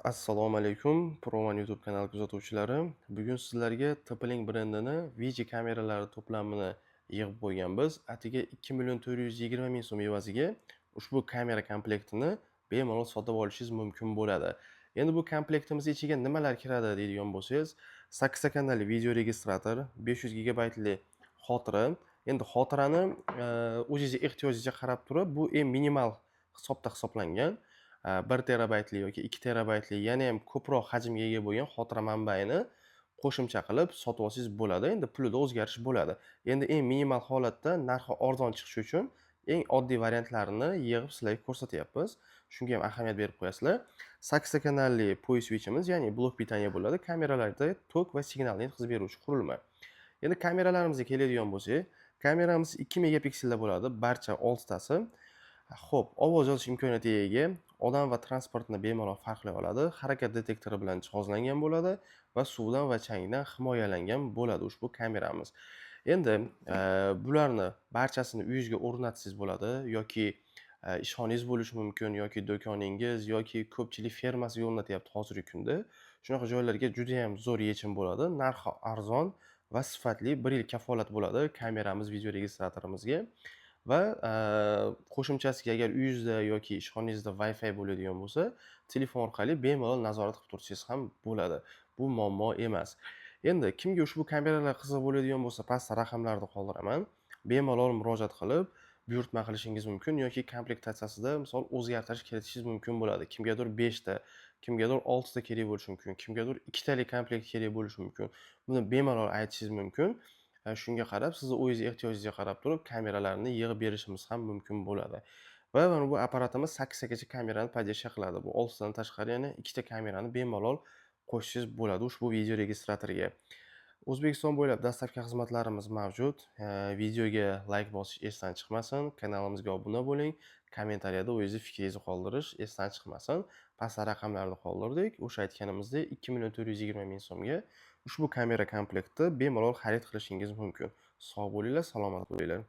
Assalomu alaykum, Pro One YouTube kanali kuzatuvchilari. Bugun sizlarga TP-Link brendini video kameralari to'plamini yig'ib qo'yganmiz. Atigi 2 420 ming so'm evaziga ushbu kamera komplektini bemalol sotib olishingiz mumkin bo'ladi. Endi bu komplektimiz ichiga nimalar kiradi deydigan bo'lsangiz, 8 kanalli video registrator, 500 gigabaytli xotira. Endi xotirani o'zingizga ehtiyojingizga qarab turib, bu eng minimal hisobda hisoblangan. 1 terabaytli yoki 2 terabaytli yana ham ko'proq hajmga ega bo'lgan xotira manbaini qo'shimcha qilib sotib olsangiz bo'ladi. Endi pulida o'zgarish bo'ladi. Endi eng minimal holatda narxi arzon chiqishi uchun eng oddiy variantlarini yig'ib sizlarga ko'rsatyapmiz. Shunga ham ahamiyat berib qo'yasizlar. 8 kanalli PoE switchimiz, ya'ni блок питания bo'ladi. Kameralarda tok va signalni yetkazib beruvchi qurilma. Endi kameralarimizga keladigan bo'lsak, kameramiz 2 megapikselda bo'ladi, barcha 6 tasi. Xo'p, ovoz yozish imkoniyatiga ega, odam va transportni bemalol farqlay oladi, harakat detektori bilan jihozlangan bo'ladi va suvdan va changdan himoyalangan bo'ladi ushbu kameramiz. Endi bularni barchasini uyingizga o'rnatsangiz bo'ladi yoki ishxonangiz bo'lishi mumkin yoki do'koningiz yoki ko'pchilik fermasiga o'rnatyapti hozirgi kunda. Shunaqa joylarga juda ham zo'r yechim bo'ladi. Narxi arzon va sifatli, 1 yil kafolat bo'ladi kameramiz, video registratorimizga. Va qo'shimchasiga agar uyingizda yoki ishxonangizda Wi-Fi bo'ladigan bo'lsa, telefon orqali bemalol nazorat qilib tursangiz ham bo'ladi. Bu muammo emas. Endi kimga ushbu kameralar qiziq bo'ladigan bo'lsa, pastda raqamlarni qoldiraman. Bemalol murojaat qilib, buyurtma qilishingiz mumkin yoki komplektatsiyasida misol o'zgartirish kiritishingiz mumkin bo'ladi. Kimgadir 5 ta, kimgadir 6 ta kerak bo'lishi mumkin, kimgadir ikkitalik komplekt kerak bo'lishi mumkin. Buni bemalol aytishingiz mumkin. Shunga qarab, sizni o'zingiz ehtiyojingizga qarab turib kameralarni yig'ib berishimiz ham mumkin bo'ladi. Va mana bu apparatimiz 8 tagacha kamerani поддержка qiladi. Bu 6 tadan tashqari yana 2 ta kamerani bemalol qo'shsangiz bo'ladi ushbu video registratorga. O'zbekiston bo'ylab доставка xizmatlarimiz mavjud. Videoga layk bosish esdan chiqmasin, kanalimizga obuna bo'ling, kommentariyada o'zingizni fikringizni qoldirish esdan chiqmasin. Pastda raqamlarni qoldirdik. O'sha aytganimizdek 2 420 ming so'mga ushbu kamera komplekti bemalol xarid qilishingiz mumkin. Sog' bo'linglar, salomat bo'linglar.